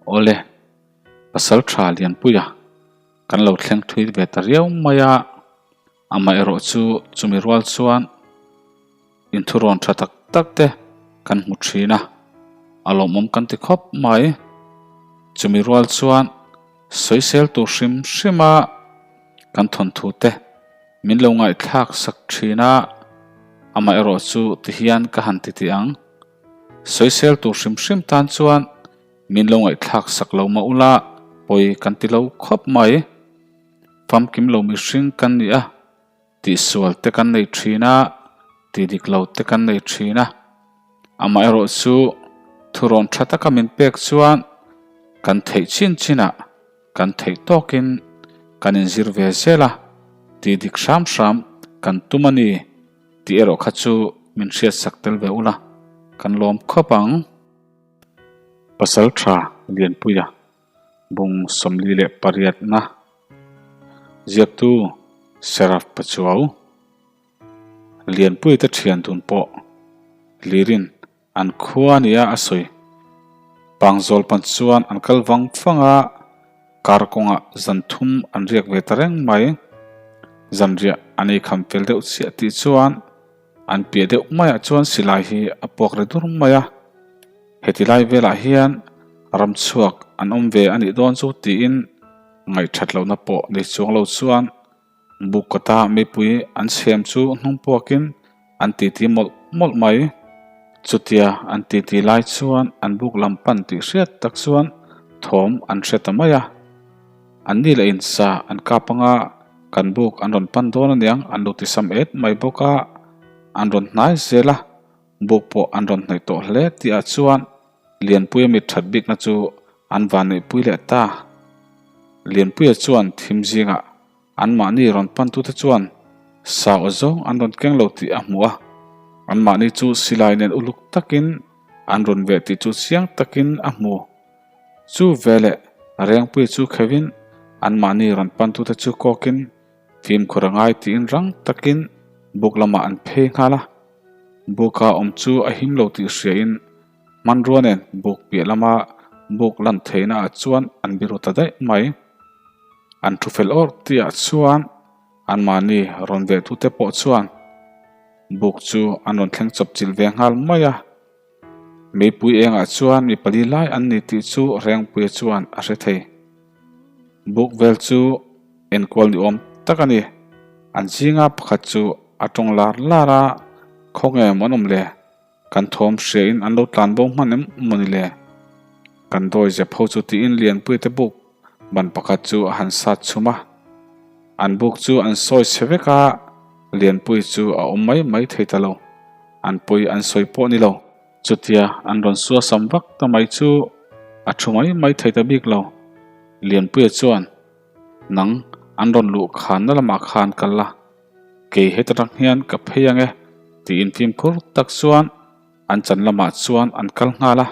Awle, Pasaltha Lianpuia kan lo thleng thui ve ta riau mai a, amaherawhchu chumi rual chuan Inthurawn tha tak tak te kan hmu thin a, a lawmawm kan ti khawp mai. Chumi rual chuan sawisel tur hrim hrim a kan thawnthu te min lo ngaihthlak sak thin a, amaherawh chu ti hian ka han ti tih ang. Sawisel tur hrim hrim tan chuan min lo ngaihthlak sak lo mah ula pawi kan ti lo khawp mai. Famkim lo mihring kan ni a. Tihsual te kan nei thin a, tih dik lo te kan nei thin a. Amaherawh chu thurawn tha taka min pek chuan kan theih chin chinah kan theih tawkin kan inzir ve zel a, tih dik hram hram kan tum a ni tih erawh kha chu min hriatsak tel ve ula, kan lawm khawp ang. Pasaltha Lianpuia Bung 48 na ziaktu Seraf Pachuau Lianpuia te thian dun pawh hlirin an khua nia a sawi. Pangzawl pan chuan an kal vang vang a, kar kawngah zan thum an riak ve ta reng mai. Zanriah an ei kham fel deuh chiah tih chuan an piah deuh maiah chuan silai hi a puak ri dur mai a. Heti lai velah hian ram chhuak an awm ve a nih dawn chu tiin ngaihthat lohna pawh nei chuang lo chuan buk kawta mipui an chhem chu hnung puakin an titi mawlh mawlh mai. Chutia an titi lai chuan an buk lam pan tih hriat tak chuan thawm an hre ta mai a. An ni leh insa an kap anga kan buk an rawn pan dawn aniang an lo ti sam et mai bawk a, an rawn hnai zel a. Buk pawh an rawn hnaih tawh hle tih ah chuan Lianpuia mit that bikna chu an van neihpui leh ta. Lianpuia chuan thim zingah anmahni rawn pantute chuan sa aw zawng an rawn keng lo tih a hmu a, anmahni chu silai nen uluk takin an rawn veh tih chu chiang takin a hmu. Chu veleh Rengpuia chu kheuhin anmahni rawn pantute chu kawkin fimkhur a ngai tiin rang takin buk lamah an phei nghal a. Buka awm chu a him lo tih hriain hmanrua nen buk piah lama buk lan theihna ah chuan an biru ta daih mai. An thu fel awr tihah chuan anmahni rawn veh tute pawh chuan buk chu an rawn thleng chawp chilh ve nghal mai a. Meipui engah chuan mi pali lai an ni tih chu Rengpuia chuan a hre thei. Buk vel chu enkual ni awm tak a ni. An zinga pakhat chu a tawng lar lar a, Khawnge maw an awm le? Kan thawm hriain an lo tlan bo hman em maw ni le? Kan dawi zep ho chu tiin Lianpuiate buk ban pakhat chu a han sat chhum a. An buk chu an sawi chhe vek a, Lianpui chu a awm mai mai thei ta lo. An pawi an sawi pawh ni lo. Chutia an rawn suasam vak ta mai chu a thu mai mai thei ta bik lo. Lianpuia chuan, Nang an rawn luh khanna lamah khan kal la, kei heta tang hian ka phei ang e, tiin fimkhur tak chuan an chan lamah chuan an kal nghal a.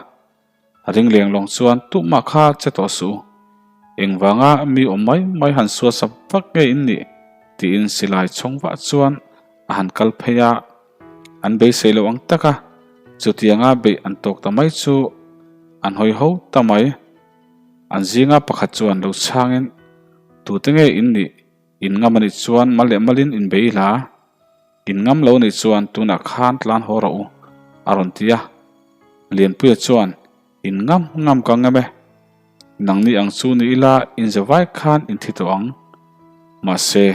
Ring leng lawng chuan tumah kha che tawh suh u. Engvanga mi awm mai mai han suasam vak nge in nih? tiin silai chhawng vah chuan a han kal phei a. An beisei lo ang tak a, chutianga beih an tawk ta mai chu an hawi ho ta mai. An zinga pakhat chuan lo chhangin, Tute nge in nih? In ngam a nih chuan mal leh malin in bei ila. In ngam lo nih chuan tunah khan tlan haw rawh u, a rawn ti a. Lianpuia chuan, In ngam ngam ka ngam e. Nangni ang chu ni ila in ze vai khan in thi tawh ang. Mahse,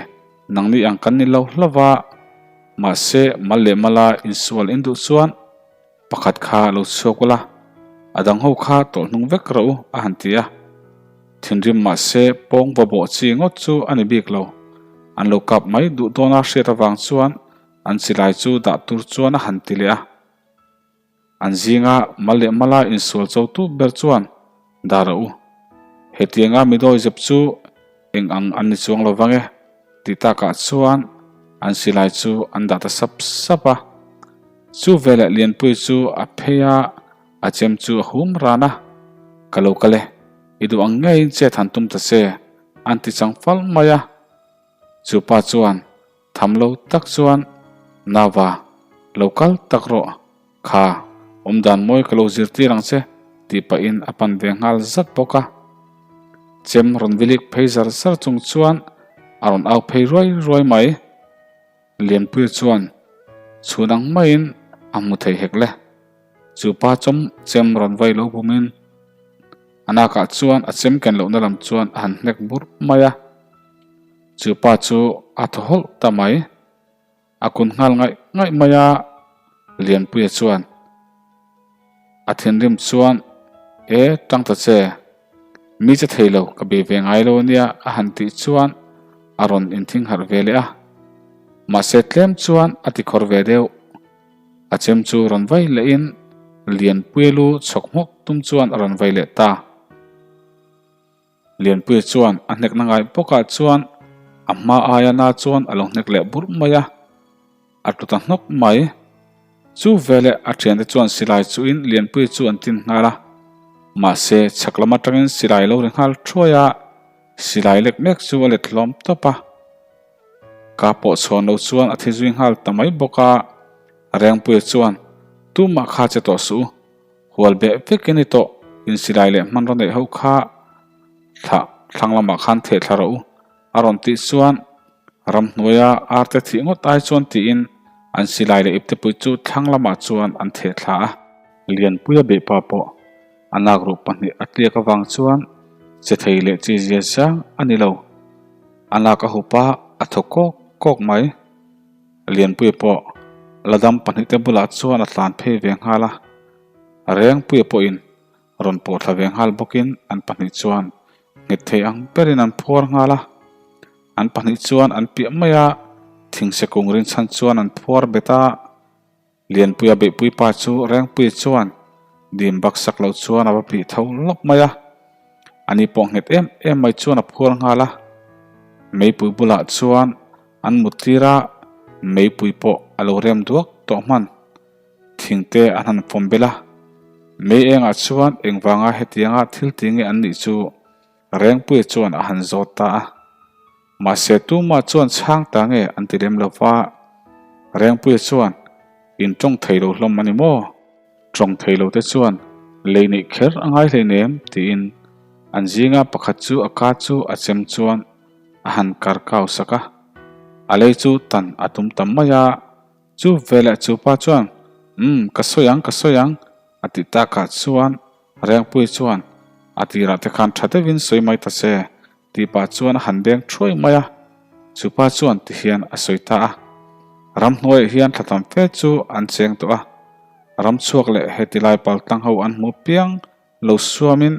nangni ang kan ni lo hlauh va. Mahse, mal leh mala insual in duh chuan pakhat kha lo chhuak ula, a dang ho kha tawlh hnung vek rawh u, a han ti a. Thinrim mahse, pawng va bawh chi ngawt chu a ni bik lo. An lo kap mai duh dawna hriat avang chuan an silai chu dah tur chuan a han ti leh a. An zinga mal leh mala insual cho tu ber chuan dar a u. Hetianga mi dawi zep chu eng ang an ni chuang lo vang e tih takah chuan an silai chu an dah ta sap sap a. Chu veleh Lianpui chu a phei a, a chem chu a hum ran a. Ka lo kal e, i duh ang ngeiin chet han tum ta che, an ti chang fal mai a. Chu pa chuan Tham lo tak chuan, Nava, lo kal tak rawh, kha, awmdan mawi ka lo zirtir ang che, Tih pahin a pan ve nghal zat bawk a. Chem rawn vilik phei zar zar chung chuan a rawn au phei ruai ruai mai. Lianpuia chuan chhun ang maiin a hmu thei hek le. Chu pa chawm chem rawn vai lo bumin a nakah chuan a chem ken lohna lam chuan a han hnek bur mai a. Chu pa chu a thaw hawlh ta mai. A kun nghal ngaih ngaih mai a, Lianpuia chuan a thinrim chuan E tang ta che, mi che thei lo ka bei ve ngai lo ania a han tih chuan a rawn inthing harh ve leh a. Mahse tlem chuan a ti khawr ve deuh. A chem chu rawn vai lehin Lianpuia lu chhawk hmawk tum chuan a rawn vai leh ta. Lianpuia chuan a hnekna ngai bawkah chuan a hma aia na chuan a lo hnek leh burh mai a, a tlu ta hnawk mai. Chu veleh a thiante chuan silai chuhin Lianpuia chu an tin nghal a, mahse chhak lam atangin silai lo ri nghal thuai a, silai lek mek chu a let hlawm tawp a. Ka pawh chhawn lo chuan a thi zui nghal ta mai bawk a, Rengpuia chuan tumah kha che tawh suh u. Hual beh vek i ni tawh, insilai leh hmanraw neih ho kha thlah thlang lamah khan theh thla rawh u, a rawn tih chuan ramhnuaia arte thih ngawt ai chuan tiin an silai leh iptepui chu thlang lamah chuan an theh thla a. Lianpuia behpa pawh a nakruh pahnih a tliak avang chuan che thei leh chi zia zang a ni lo, a nak a hup a, a thaw kawk kawk mai. Lianpuia pawh la dam pahnihte bulah chuan a tlan phei ve nghal a, Rengpuia pawhin rawn pawh thla ve nghal bawkin an pahnih chuan nghet thei ang berin an phuar nghal a. An pahnih chuan an piah mai a, thingse kung rinchhan chuan an phuar bet a. Lianpuia beihpui pa chu Rengpuia chuan dim bak sak loh chuan a va phih tho lawk mai a. Ani pawh nghet em em mai chuan a phuar nghal a. Meipui bulah chuan an mut tir a, meipui pawh a lo rem duak tawh hman. Thingte an han fawm belh a. Mei engah chuan engvanga hetianga thil ti nge an nih chu Rengpuia chuan a han zawt ta a. Mahse tumah chuan chhang ta nge an ti lem lo va, Rengpuia chuan in tawng thei lo hlawm a ni maw? Tawng thei lo te chuan lei neih kher a ngai hleinem tiin an zinga pakhat chu a ka chu a chem chuan a han kar kau sak a, a lei chu tan a tum ta mai a, chu veleh chu pa chuan umm ka sawi ang ka sawi ang a tih takah chuan Rengpuia chuan a tirah te khan tha deuhin sawi mai ta che Tih pah chuan a han beng thuai mai a, chu pa chuan ti hian a sawi ta a. Ramhnuaiah hian thla tam fe chu an cheng tawh a, ramchhuak leh heti lai paltlang ho an hmu piang lo suamin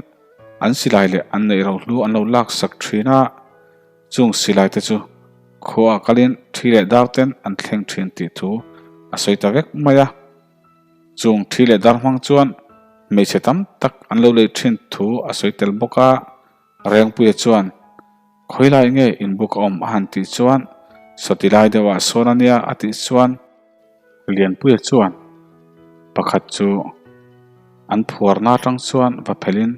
an silai leh an neih rohlu an lo lak sak thin a, chung silai te chu khuaah kalin thi leh dar ten an thleng thin tih thu a sawi ta vek mai a. Chung thi leh dar hmang chuan hmeichhe tam tak an lo lei thin thu a sawi tel bawk a. Rengpuia chuan, Khawilai nge inbuk a awm a han tih chuan, Sawti lai deuhah sawn a nia a tih chuan, Lianpuia chuan pakhat chu an phuarna atang chuan va phelhin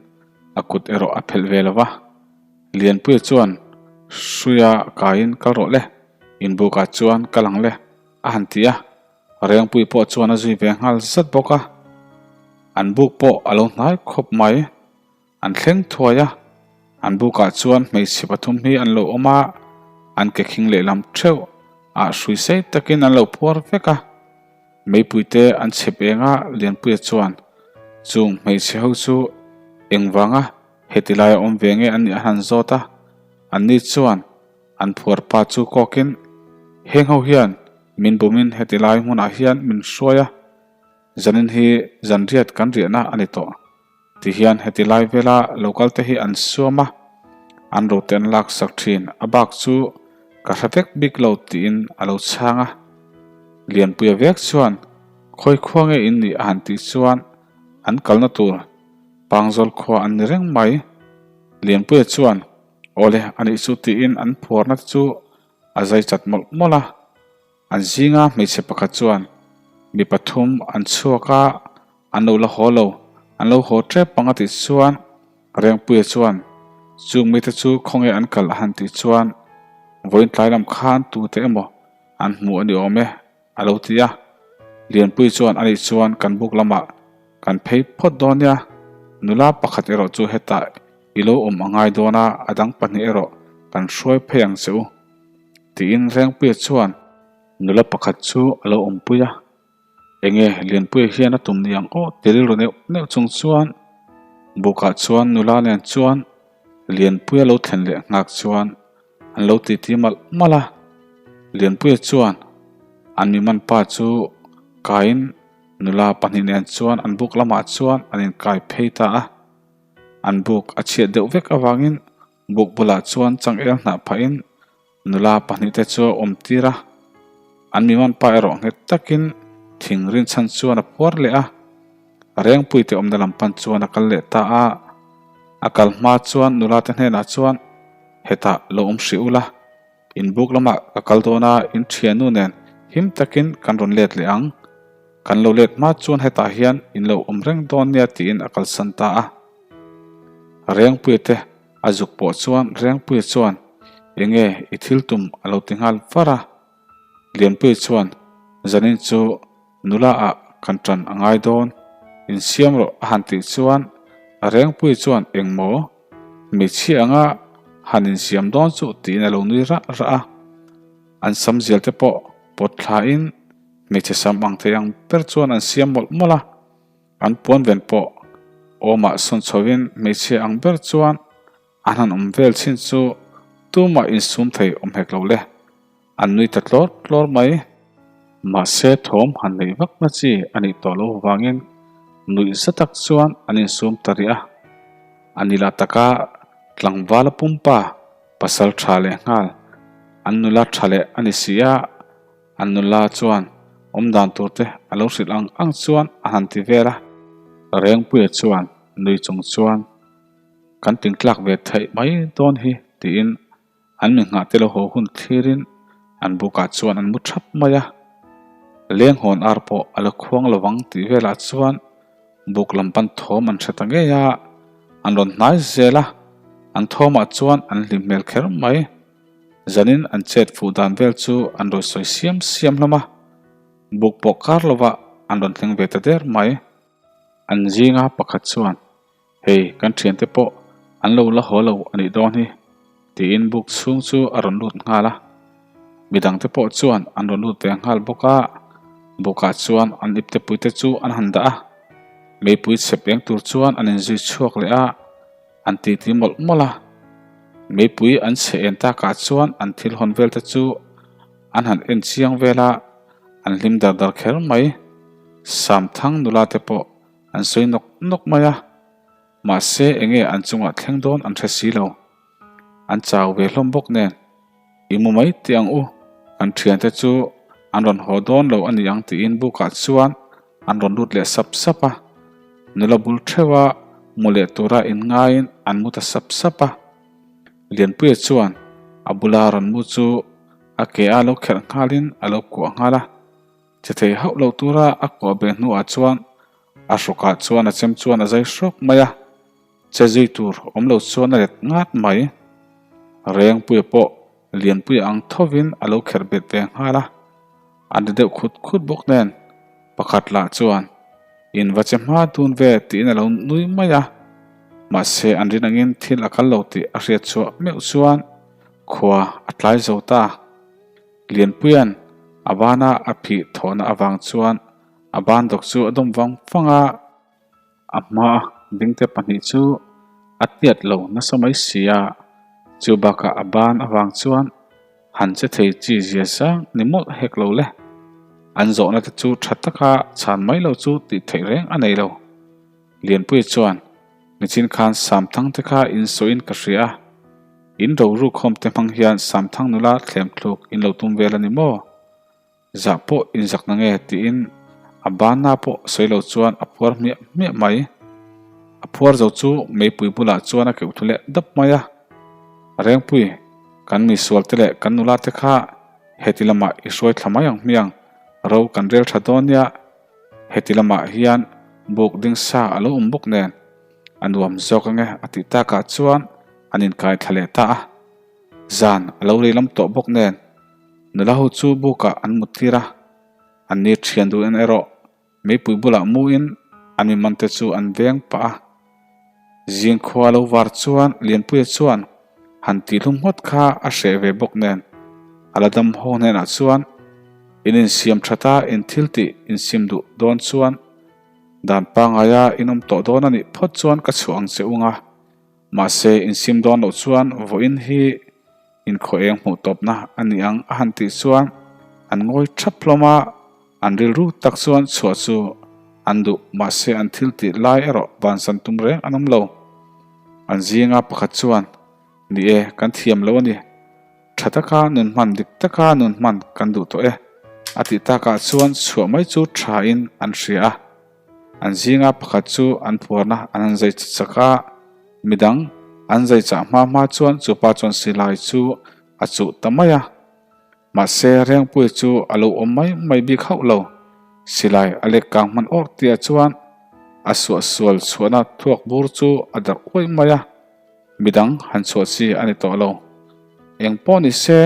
a kut erawh a phelh ve lo va. Lianpuia chuan, Hruia kaiin kal rawh le, inbukah chuan kal ang le a han ti a. Rengpui pawh chuan a zui ve nghal zat bawk a, an buk pawh a lo hnai khawp mai. An thleng thuai a, an bukah chuan hmeichhe pathum hi an lo awm a, an ke khing lehlam theuh ah hrui sei takin an lo phuar vek a. Meipuite an chhep eng a, Lianpuia chuan chung hmeichhe ho chu engvanga heti laia awm ve nge an nih a han zawt a, anni chuan an phuar pa chu kawkin heng ho hian min bumin heti lai hmunah hian min hruai a, zanin hi zanriat kan riahna a ni tawh. Tihian heti lai vela local te hi an suam a, an rote an lak sak thin. A bak chu ka hre vek bik lo tiin a lo chhang a. Lianpuia vek chuan khawi khua nge in nih a han tih chuan an kalna tur Pangzawl khua an ni reng mai. Lianpuia chuan awle a nih chu tiin an phuarna te chu a zai chat mawlh mawlh a. An zinga hmeichhe pakhat chuan mi pathum an chhuak a, an lo la haw lo, an lo haw tep ang a tih chuan Rengpuia chuan chung mite chu khawnge an kal a han tih chuan vawiin tlai lam khan tute emaw an hmu a ni awm e a lo ti a. Lianpui chuan anih chuan kan buk lamah kan phei phawt dawn nia. Nula pakhat erawh chu hetah i lo awm a ngai dawn a, a dang pahnih erawh kan hruai phei ang che u, tiin Rengpuia chuan nula pakhat chu a lo awmpui a. Enge Lianpuia hian a tum ni ang aw ti rilru neuh neuh chung chuan bukah chuan nula nen chuan Lianpuia lo thlen leh nghak chuan an lo titi malh malh a. Lianpuia chuan an mi man pa chu kaiin nula pahnih nen chuan an buk lamah chuan an inkai phei ta a. An buk a chhiat deuh vek avangin buk bulah chuan changel hnah phahin Nula pahnihte chu a awm tir a, an mi man pa erawh nghet takin thing rinchhan chuan a phuar leh a, Rengpuite awmna lam pan chuan a kal leh ta a. A kal hma chuan nulate hnenah chuan, Hetah lo awm hrih ula, in buk lamah ka kal dawn a, in thiannu nen him takin kan rawn let leh ang. Kan lo let hma chuan hetah hian in lo awm reng dawn nia tiin a kalsan ta a. Rengpuite A zuk pawh chuan Rengpuia chuan, Enge i thil tum a lo ti nghal var a. Lianpuia chuan, Zanin chu nula ah kan tan a ngai dawn, insiam rawh a han tih chuan Rengpuia chuan Engmaw? Hmeichhia anga han insiam dawn chu tiin a lo nui rah rah a. An sam zial te pawh pawt thlain hmeichhe sam ang thei ang ber chuan an siam mawlh mawlh a. An puan ven pawh awmah sawn chhovin hmeichhia ang ber chuan an han awm vel chin chu tumah insum thei awm hek lo le. An nui ta tlawr tlawr mai. Mahse thawm han neih vak na chi a nih tawh loh vangin nuih za tak chuan an insum ta rih a. A ni lah taka tlangvala pumpa pasal tha leh nghal an nula tha leh a ni si a. An nula chuan awmdan tur te a lo hrilh ang ang chuan a han ti vel a. Rengpuia chuan nui chung chuan kan tingtlak ve theih mai dawn hi tiin an mi nghah te lo haw hun thlirin an bukah chuan an mu thap mai a. Lenghawn ar pawh a la khuang lo vang tih velah chuan buk lam pan thawm an hre ta ngei a, an rawn hnai zel a, an thawmah chuan an hlim hmel kher mai. Zanin an chet fuh dan vel chu an rawn sawi siam siam hlawm a, buk pawh kar lovah an rawn thleng ve ta der mai. An zinga pakhat chuan, Hei, kan thiante pawh an lo la haw lo a nih dawn hi, tiin buk chhung chu a rawn lut nghal a. Midangte pawh chuan an rawn lut ve nghal bawk a, bukah chuan an iptepuite chu an han dah a, meipui chhep eng tur chuan an inzui chhuak leh a. An titi mawlh mawlh a, meipui an chhe en takah chuan an thil hawn vel te chu an han en chiang vel a, an hlim dar dar kher mai. Samthang nula te pawh an sawi nawk nawk mai a, mahse enge an chungah thleng dawn an hre si lo. An chau ve hlawm bawk nen. I mu mai teh ang u, kan thiante chu an rawn haw dawn lo a ni ang tiin bukah chuan an rawn lut leh sap sap a. Nula bul theuha mu leh tura inngaiin an mu ta sap sap a. Lianpuia chuan a bula rawn mu chu a ke a lo kherh nghalin a lo kuah nghal a. Che thei hauh lo tura a kuah beh hnuah chuan a hrukah chuan a chem chuan a zai hrawk mai a. Che zui tur awm lo chuan a let ngat mai. Rengpuia pawh Lianpuia ang thovin a lo kherh bet ve nghal a, a ni deuh khut khut bawk nen pakhat lah chuan in va che hma dun ve tiin a lo nui mai a, mahse an rin angin thil a kal lo tih a hriat chhuah meuh chuan khua a tlai zo ta. Lianpuia'n a bana a phih thawhna avang chuan a ban dawk chu a dawm vang vang a. A hmaa dingte pahnih chu a tiat lo nasa mai si a, chu bakah a ban avang chuan han che thei chi zia sang ni mawlh hek lo le. An zawhna te chu tha taka chhan mai lo chu tih theih reng a nei lo. Lianpuia chuan, Nichin khan Samthang te kha in sawiin ka hria a, in roruk hawm te hmang hian Samthang nula thlem thluk in lo tum vel a ni maw? Zah pawh inzak na nge tiin a banna pawh sawi lo chuan a phuar hmiah hmiah mai. A phuar zo chu meipui bulah chuan a keuh thu leh dap mai a. Rengpui, kan misual te leh kan nula te kha heti lamah i hruai thla mai ang hmiang, ro kan rel tha dawn nia, heti lamah hian buk ding sa a lo awm bawk nen a nuam zawk ange a tih takah chuan an inkai thla leh ta a. Zan a lo rei lam tawh bawk nen Nula ho chu bukah an mut tir a, an ni thian duhin erawh meipui bulah muin an mi mante chu an veng pah a. Zing khua lo var chuan Lianpuia chuan han tihhlum ngawt kha a hreh ve bawk nen a la dam haw hnenah chuan in insiam that a in thil tih insim duh dawn chuan dan pangaia in awm tawh dawn a nih phawt chuan ka chhuah ang che ung a, mahse insim dawn loh chuan vawiin hi inkhaw eng hmuh tawpna a ni ang a han tih chuan an ngawi thap hlawm a, an rilru tak chuan chhuah chu an duh mahse an thil tih lai erawh vansan tum reng an awm lo. An zinga pakhat chuan, Ni e, kan thiam lo a ni. Tha taka nun hman dik taka nun hman kan duh tawh e a tih takah chuan chhuah mai chu tha in an hria a. An zinga pakhat chu an phuarna an han zai chak a, midang an zai chah hma hma chuan chupa chuan silai chu a chuh ta mai a. Mahse Rengpuia chu a lo awm mai mai bik hauh lo. Silai a lek kang hman awrh tihah chuan a suahsual chhuahna thuak bur chu a darh uaih mai a. Midang han chhuah chi a ni tawh lo. Eng pawh ni se,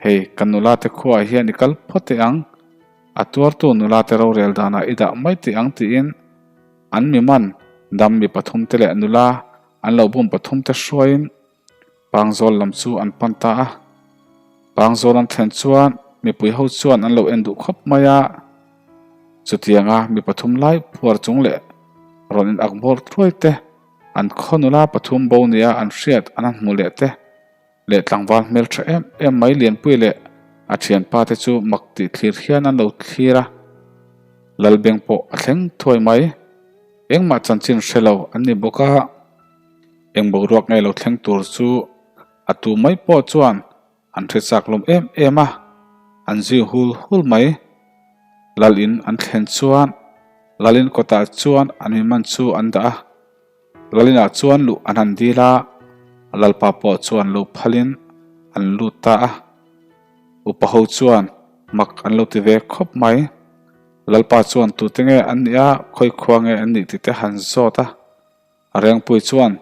hei kan nula te khuaah hian i kal phawt teh ang, a tuartu nula te rorel danah i dah mai teh ang tiin an mi man dam mi pathum te leh nula an lo bum pathum te hruaiin Pangzawl lam chu an pan ta a. Pangzawl an thlen chuan mipui ho chuan an lo en duh khawp mai a. Chutianga mi pathum lai phuar chung leh rawn in ak bawr thuai te, An khaw nula pathum bo nia an hriat an han hmu leh te leh tlangval hmel tha em em mai Lianpui leh a thianpa te chu mak tih thlir hian an lo thlir a, Lalbeng pawh a thleng thuai mai. Engmah chanchin hre lo an ni bawk a, eng boruak nge lo thleng tur chu a tu mai pawh chuan An hre chak lawm em em a, an zui hul hul mai. Lal in an thlen chuan Lal in kawtah chuan an mi man chu an dah a. Lal inah chuan luh an han dil a, Lalpa pawh chuan lo phalin an lut ta a. Upa ho chuan mak an lo ti ve khawp mai. Lalpa chuan tute nge an nih a, khawi khua nge an nih tih te han zawt a. Rengpui chuan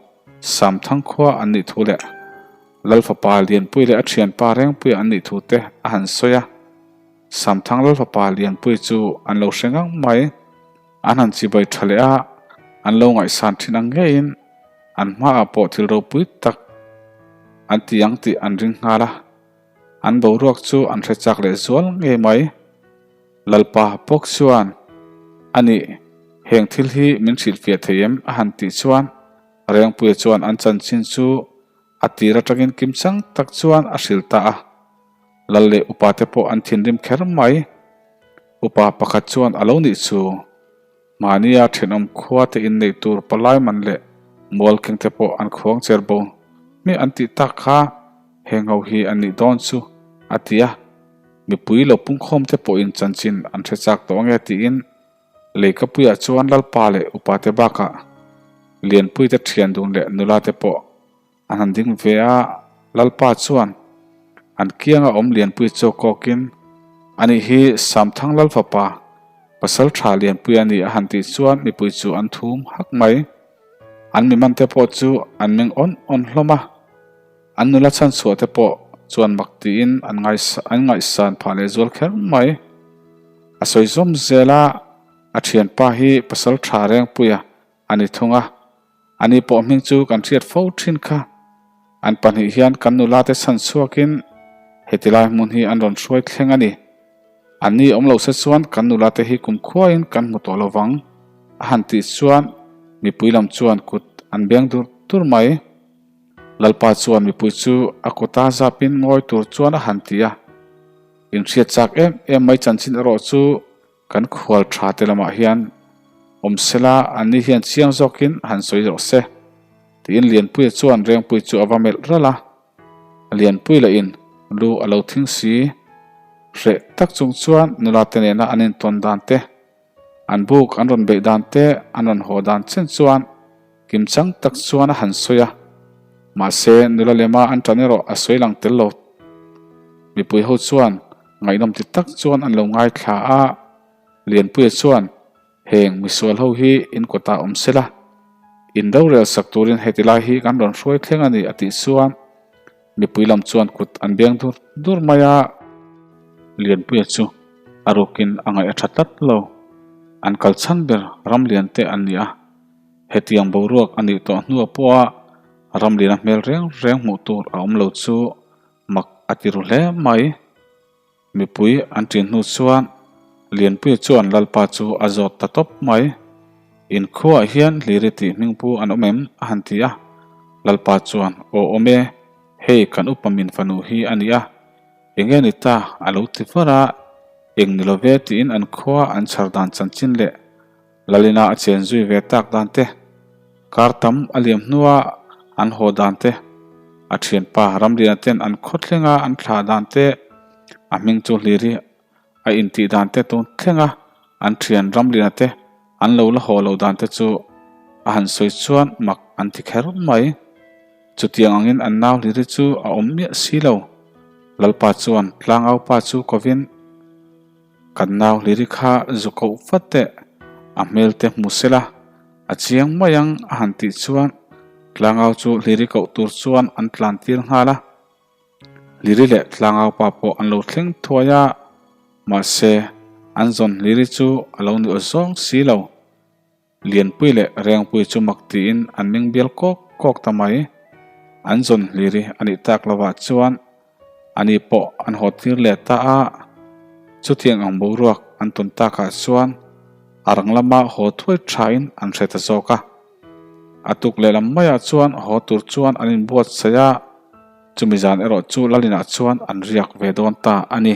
Samthang khua an nih thu leh Lalfapa Lianpui leh a thianpa Rengpuia an nih thu te a han sawi a. Samthang Lalfapa Lianpui chu an lo hre ngang mai. An han chibai tha leh a, an lo ngaihsan thin ang ngeiin an hmaah pawh thil ropui tak an ti ang tih an ring nghal a. An boruak chu an hre chak leh zual ngei mai. Lalpa bawk chuan, A nih, heng thil hi min hrilhfiah thei em? a han tih chuan Rengpuia chuan an chanchin chu a tir atangin kimchang tak chuan a hrilh ta a. Lal leh upa te pawh an thinrim kher mai. Upa pakhat chuan a lo nih chu. Mahnia thenawm khua te inneih tur palai man leh mual keng te pawh an khuang cher bo hmiah an tih tak kha heng ho hi an nih dawn chu a ti a. Mipui lo pungkhawm te pawhin chanchin an hre chak tawh ange tiin Leikapuiah chuan Lalpa leh upa te bakah Lianpui te thian dun leh nula te pawh an han ding ve a, Lalpa chuan an kianga awm Lianpui chu kawkin Ani hi Samthang Lal fapa pasal tha Lianpui a ni a han tih chuan mipui chu an thum hak mai. An miman te pawh chu an meng awn awn hlawm a. An nula chhanchhuah te pawh chuan mak tiin an an ngaihsan phah leh zual kher mai. A sawi zawm zel a, a thianpa hi pasal tha Rengpuia a ni thung a, ani pawh hming chu kan hriat fo thin kha. An pahnih hian kan nula te chhanchhuakin heti lai hmun hi an rawn hruai thleng a ni. Anni awm lo se chuan kan nula te hi kumkhuain kan hmu tawh lo vang a han tih chuan mipui lam chuan kut an beng dur dur mai. Lalpa chuan mipui chu a kuta zapin ngawi tur chuan a han ti a. Inhriat chak em em mai chanchin erawh chu kan khual tha te lamah hian awm sela anni hian chiang zawkin han sawi rawh se tiin Lianpuia chuan Rengpui chu a va melh ralh a. Lianpui lahin lu a lo thing si. Hreh tak chung chuan nula te nena an intawn dan te An buk an rawn beih dan te, an rawn haw dan chen chuan kimchang tak chuan a han sawi a. Mahse, nula lema an tan erawh a sawi lang tel lo. Mipui ho chuan ngaihnawm ti tak chuan an lo ngaithla a, Lianpuia chuan, Heng misual ho hi in kawtah awm sela, in rorel sak turin heti lai hi kan rawn hruai thleng a ni a tih chuan Mipui lam chuan kut an beng dur dur mai a. Lianpuia chu a rukin a ngaih a tha tlat lo. An kal chhan ber ram lian te an ni a. Hetiang boruak a nih tawh hnuah pawha Ramliana hmel reng reng hmuh tur a awm lo chu mak a ti ru hle mai. Mipui an ṭin hnu chuan Lianpuia chuan Lalpa chu a zawt ta tawp mai. Inkhuaah hian Hliri tih hmingpu an awm em? a han ti a. Lalpa chuan, Aw awm e, hei kan upa min fanu hi a ni a. Enge ni ta? a lo ti var a. Eng ni lo ve tiin an khua an chhar dan chanchin leh Lalina a chen zui ve tak dan te, kar tam a liam hnua an haw dan te, a thianpa Ramliana ten an khaw thlenga an thlah dan te, a hming chu Hliri a intih dan te tun thlenga an thian Ramliana te an lo la haw lo dan te chu a han sawi chuan mak an ti kher mai. Chutiang angin an nau Hliri chu a awm miah si lo. Lalpa chuan tlangaupa chu kovin. Kan nau Hliri kha zu koh vat teh, a hmel te hmu sela, a chiang mai ang a han tih chuan Tlangau chu Hliri koh tur chuan an tlan tir nghal a. Hliri leh Tlangau pa pawh an lo thleng thuai a, mahse an zawn Hliri chu a lo ni awzawng si lo. Lianpui leh Rengpui chu mak tiin an meng bial kawk kawk ta mai. An zawn hliri a nih tak lovah chuan ani pawh an haw tir leh ta a. Chutiang ang boruak an tawn takah chuan a rang lama haw thuai thain an hre ta zawk a. A tuk lehlam maiah chuan haw tur chuan an inbuatsaih a, chumi zan erawh chu Lalinah chuan an riak ve dawn ta a ni.